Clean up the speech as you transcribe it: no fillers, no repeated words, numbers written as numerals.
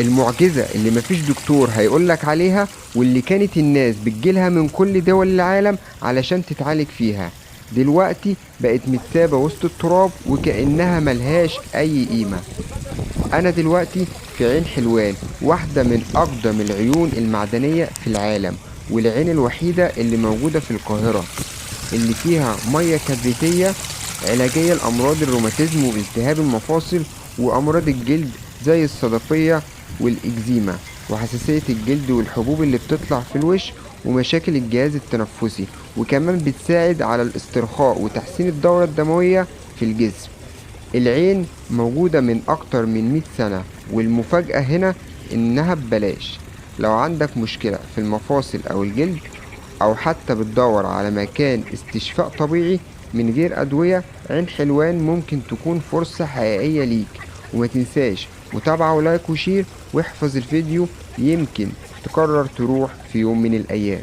المعجزة اللي مفيش دكتور هيقولك عليها، واللي كانت الناس بتجيلها من كل دول العالم علشان تتعالج فيها، دلوقتي بقت متسابة وسط التراب وكأنها ملهاش أي قيمة. أنا دلوقتي في عين حلوان، واحدة من أقدم العيون المعدنية في العالم، والعين الوحيدة اللي موجودة في القاهرة اللي فيها مية كبريتية علاجية لأمراض الروماتيزم والتهاب المفاصل وأمراض الجلد زي الصدفية والإكزيما وحساسية الجلد والحبوب اللي بتطلع في الوش ومشاكل الجهاز التنفسي، وكمان بتساعد على الاسترخاء وتحسين الدورة الدموية في الجسم. العين موجودة من أكتر من 100 سنة، والمفاجأة هنا إنها ببلاش. لو عندك مشكلة في المفاصل أو الجلد، أو حتى بتدور على مكان استشفاء طبيعي من غير أدوية، عين حلوان ممكن تكون فرصة حقيقية ليك. وما تنساش متابعة و like و share، واحفظ الفيديو، يمكن تقرر تروح في يوم من الأيام.